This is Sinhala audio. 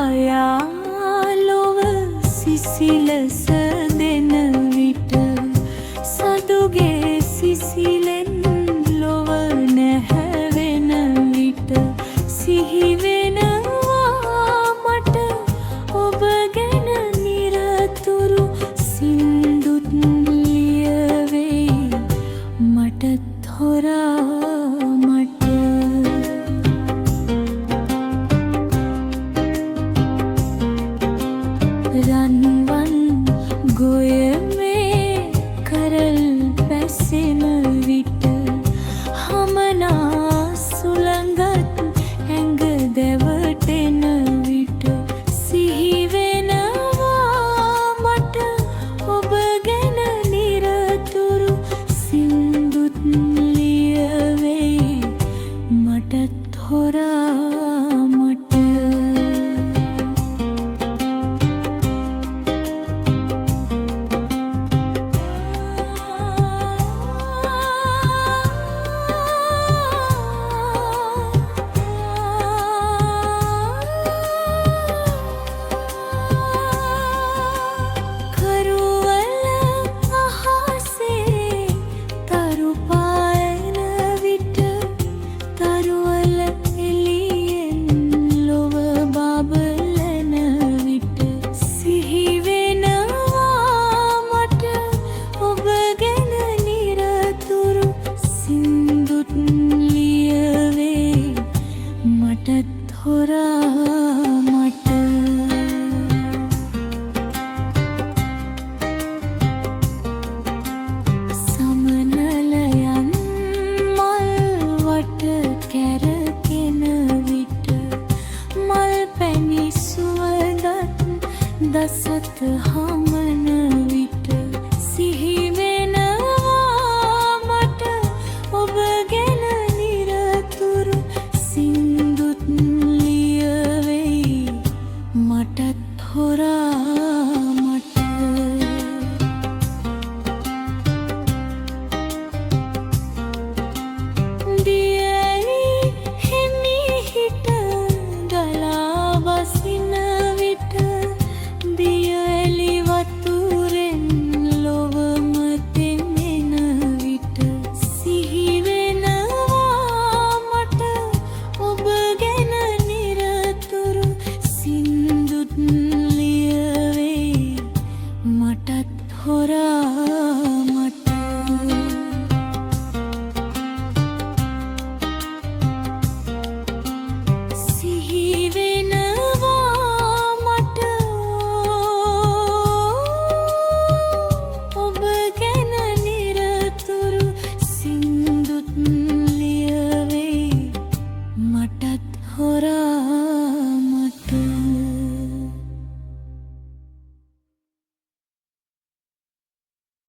පායා ලොව සිසිලස දෙන විට, සදුගේ සිසිලෙන් ලොව නැහැවෙන විට, සිහි වෙනවා මට ඔබ ගැන නිරතුරු. සින්දුත් ලියවෙයි මටත් හොරා මට. රන්වන් ගොයමේ කරල් පැසෙන විට, හමනා සුළඟත් ඇඟ දැවටෙන විට, සිහි වෙනවා මට ඔබ ගැන නිරතුරු. සින්දුත් ලියවෙයි මටත් හොරා මට. කරුවල අහසේ තරු පායන විට, තරුවල එළියෙන් ලොව බබලන විට, සිහි වෙනවා මට ඔබ ගැන නිරතුරු. සින්දුත් ලියවෙයි මටත් හොරා මට. සමනලයන් මල් වට කැරකෙන විට, මල් පැණි සුවඳත් දසත හම